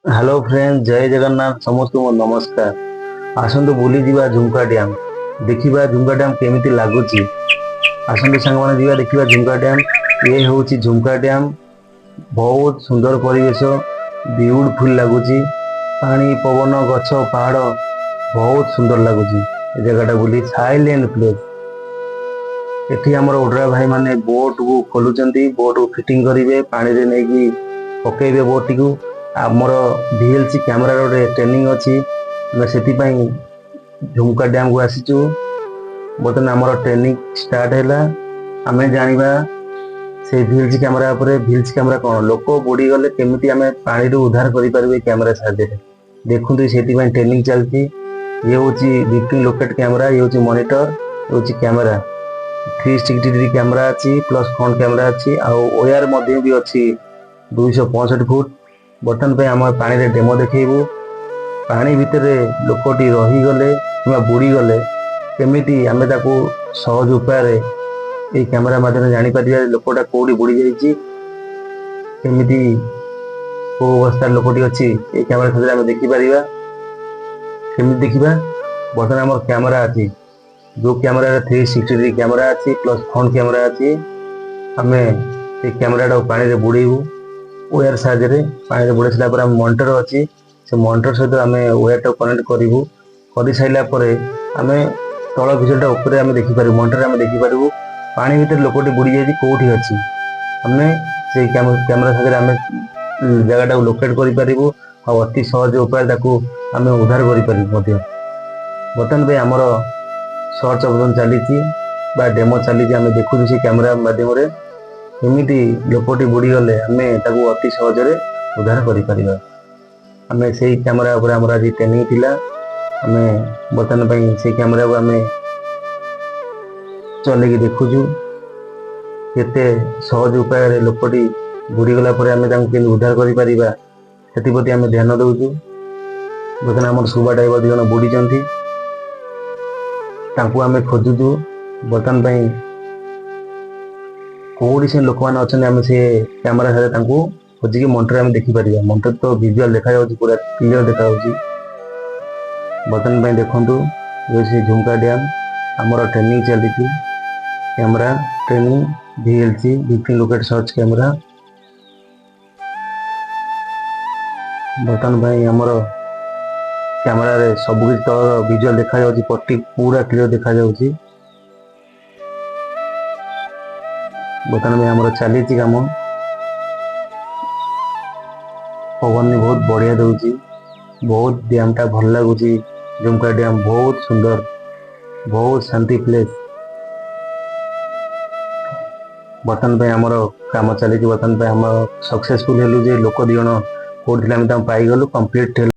Hello friend, ଜୟ ଜଗନ୍ନାଥ। ସମସ୍ତଙ୍କୁ ମୋର ନମସ୍କାର। ଆସନ୍ତୁ ବୁଲିଯିବା ଝୁମକା ଡ୍ୟାମ୍, ଦେଖିବା ଝୁମକା ଡ୍ୟାମ୍ କେମିତି ଲାଗୁଛି। ଆସନ୍ତୁ ସାଙ୍ଗମାନେ, ଯିବା ଦେଖିବା ଝୁମକା ଡ୍ୟାମ୍। ଇଏ ହେଉଛି ଝୁମକା ଡ୍ୟାମ୍। ବହୁତ ସୁନ୍ଦର ପରିବେଶ, ବିୟୁଟିଫୁଲ ଲାଗୁଛି। ପାଣି, ପବନ, ଗଛ, ପାହାଡ଼ ବହୁତ ସୁନ୍ଦର ଲାଗୁଛି ଏ ଜାଗାଟା ବୁଲି। Silent place. ଏଠି ଆମର ଓଡ୍ରା ଭାଇମାନେ ବୋଟକୁ ଖୋଲୁଛନ୍ତି, ବୋଟକୁ ଫିଟିଂ କରିବେ, ପାଣିରେ ନେଇକି ପକେଇବେ ବୋଟଟିକୁ। ଆମର ଭିଏଲସି କ୍ୟାମେରାର ଗୋଟେ ଟ୍ରେନିଂ ଅଛି, ଆମେ ସେଥିପାଇଁ ଝୁମକା ଡ୍ୟାମକୁ ଆସିଛୁ। ବର୍ତ୍ତମାନ ଆମର ଟ୍ରେନିଂ ଷ୍ଟାର୍ଟ ହେଲା। ଆମେ ଜାଣିବା ସେ ଭିଏଲସି କ୍ୟାମେରା ଉପରେ। ଭିଏଲସି କ୍ୟାମେରା କ'ଣ, ଲୋକ ବୁଡ଼ିଗଲେ କେମିତି ଆମେ ପାଣିରୁ ଉଦ୍ଧାର କରିପାରିବୁ ଏ କ୍ୟାମେରା ସାହାଯ୍ୟରେ, ଦେଖନ୍ତୁ। ସେଥିପାଇଁ ଟ୍ରେନିଂ ଚାଲିଛି। ଇଏ ହେଉଛି ଭିକ୍ଟିମ ଲୋକେଟ୍ କ୍ୟାମେରା, ଇଏ ହେଉଛି ମନିଟର, ଇଏ ହେଉଛି କ୍ୟାମେରା। 360 ଡିଗ୍ରୀ କ୍ୟାମେରା ଅଛି, ପ୍ଲସ୍ ଫ୍ରଣ୍ଟ କ୍ୟାମେରା ଅଛି, ଆଉ ଓୟାର ମଧ୍ୟ ବି ଅଛି 265 ଫୁଟ। ବର୍ତ୍ତମାନ ପାଇଁ ଆମେ ପାଣିରେ ଡେମୋ ଦେଖେଇବୁ। ପାଣି ଭିତରେ ଲୋକଟି ରହିଗଲେ କିମ୍ବା ବୁଡ଼ିଗଲେ କେମିତି ଆମେ ତାକୁ ସହଜ ଉପାୟରେ ଏଇ କ୍ୟାମେରା ମାଧ୍ୟମରେ ଜାଣିପାରିବା ଲୋକଟା କୋଉଠି ବୁଡ଼ି ଯାଇଛି, କେମିତି କୋଉ ଅବସ୍ଥାରେ ଲୋକଟି ଅଛି, ଏଇ କ୍ୟାମେରା ସାହାଯ୍ୟରେ ଆମେ ଦେଖିପାରିବା। କେମିତି ଦେଖିବା? ବର୍ତ୍ତମାନ ଆମର କ୍ୟାମେରା ଅଛି, ଯୋଉ କ୍ୟାମେରାରେ 360 ଡିଗ୍ରୀ କ୍ୟାମେରା ଅଛି, ପ୍ଲସ୍ ଫ୍ରଣ୍ଟ କ୍ୟାମେରା ଅଛି। ଆମେ ସେଇ କ୍ୟାମେରାଟାକୁ ପାଣିରେ ବୁଡ଼େଇବୁ ୱେୟାର ସାହାଯ୍ୟରେ। ପାଣିରେ ବୁଡ଼େଇ ସାରିଲା ପରେ ଆମ ମନିଟର ଅଛି, ସେ ମନିଟର ସହିତ ଆମେ ୱେୟାରଟାକୁ କନେକ୍ଟ କରିବୁ। କରିସାରିଲା ପରେ ଆମେ ତଳ ଭିଜୁଆଲଟା ଉପରେ ଆମେ ଦେଖିପାରିବୁ, ମନିଟରରେ ଆମେ ଦେଖିପାରିବୁ ପାଣି ଭିତରେ ଲୋକଟି ବୁଡ଼ି ଯାଇଛି, କୋଉଠି ଅଛି। ଆମେ ସେଇ କ୍ୟାମେରା ସାହାଯ୍ୟରେ ଆମେ ଜାଗାଟାକୁ ଲୋକେଟ୍ କରିପାରିବୁ ଆଉ ଅତି ସହଜ ଉପାୟରେ ତାକୁ ଆମେ ଉଦ୍ଧାର କରିପାରିବୁ ମଧ୍ୟ। ବର୍ତ୍ତମାନ ପାଇଁ ଆମର ସର୍ଚ୍ଚ ଅପରେସନ ଚାଲିଛି ବା ଡେମୋ ଚାଲିଛି। ଆମେ ଦେଖୁଛୁ ସେ କ୍ୟାମେରା ମାଧ୍ୟମରେ କେମିତି ଲୋକଟି ବୁଡ଼ିଗଲେ ଆମେ ତାକୁ ଅତି ସହଜରେ ଉଦ୍ଧାର କରିପାରିବା। ଆମେ ସେଇ କ୍ୟାମେରା ଉପରେ ଆମର ଆଜି ଟ୍ରେନିଂ ଥିଲା। ଆମେ ବର୍ତ୍ତମାନ ପାଇଁ ସେଇ କ୍ୟାମେରାକୁ ଆମେ ଚଲେଇକି ଦେଖୁଛୁ, କେତେ ସହଜ ଉପାୟରେ ଲୋକଟି ବୁଡ଼ିଗଲା ପରେ ଆମେ ତାଙ୍କୁ କେମିତି ଉଦ୍ଧାର କରିପାରିବା, ସେଥିପ୍ରତି ଆମେ ଧ୍ୟାନ ଦେଉଛୁ। ବର୍ତ୍ତମାନ ଆମର ସ୍କୁବା ଡାଇଭର ଦୁଇ ଜଣ ବୁଡ଼ିଛନ୍ତି, ତାଙ୍କୁ ଆମେ ଖୋଜୁଛୁ। ବର୍ତ୍ତମାନ ପାଇଁ କୋଉଠି ସେ ଲୋକମାନେ ଅଛନ୍ତି, ଆମେ ସେ କ୍ୟାମେରା ସାହାଯ୍ୟରେ ତାଙ୍କୁ ଖୋଜିକି ମନିଟରରେ ଆମେ ଦେଖିପାରିବା। ମନିଟର ତ ଭିଜୁଆଲ ଦେଖାଯାଉଛି, ପୁରା କ୍ଲିୟର ଦେଖାଯାଉଛି। ବର୍ତ୍ତମାନ ପାଇଁ ଦେଖନ୍ତୁ, ଇଏ ସେ ଝୁମକା ଡ୍ୟାମ୍। ଆମର ଟ୍ରେନିଂ ଚାଲିଛି, camera training, VLC victim locate search camera. ବର୍ତ୍ତମାନ ପାଇଁ ଆମର କ୍ୟାମେରାରେ ସବୁ କିଛି ତଳର ଭିଜୁଆଲ ଦେଖାଯାଉଛି, ପଟି ପୁରା କ୍ଲିୟର ଦେଖାଯାଉଛି। ବର୍ତ୍ତମାନ ପାଇଁ ଆମର ଚାଲିଛି କାମ। ପବନ ବି ବହୁତ ବଢିଆ ଦଉଛି। ବହୁତ ଡ୍ୟାମଟା ଭଲ ଲାଗୁଛି। ଝୁମକା ଡ୍ୟାମ ବହୁତ ସୁନ୍ଦର, ବହୁତ ଶାନ୍ତି ପ୍ଲେସ୍। ବର୍ତ୍ତମାନ ପାଇଁ ଆମର କାମ ଚାଲିଛି। ବର୍ତ୍ତମାନ ପାଇଁ ଆମର ସକ୍ସେସଫୁଲ ହେଲୁ ଯେ ଲୋକ ଦି ଜଣ କୋଉଠି ଥିଲେ ଆମେ ତାଙ୍କୁ ପାଇଗଲୁ। କମ୍ପ୍ଲିଟ।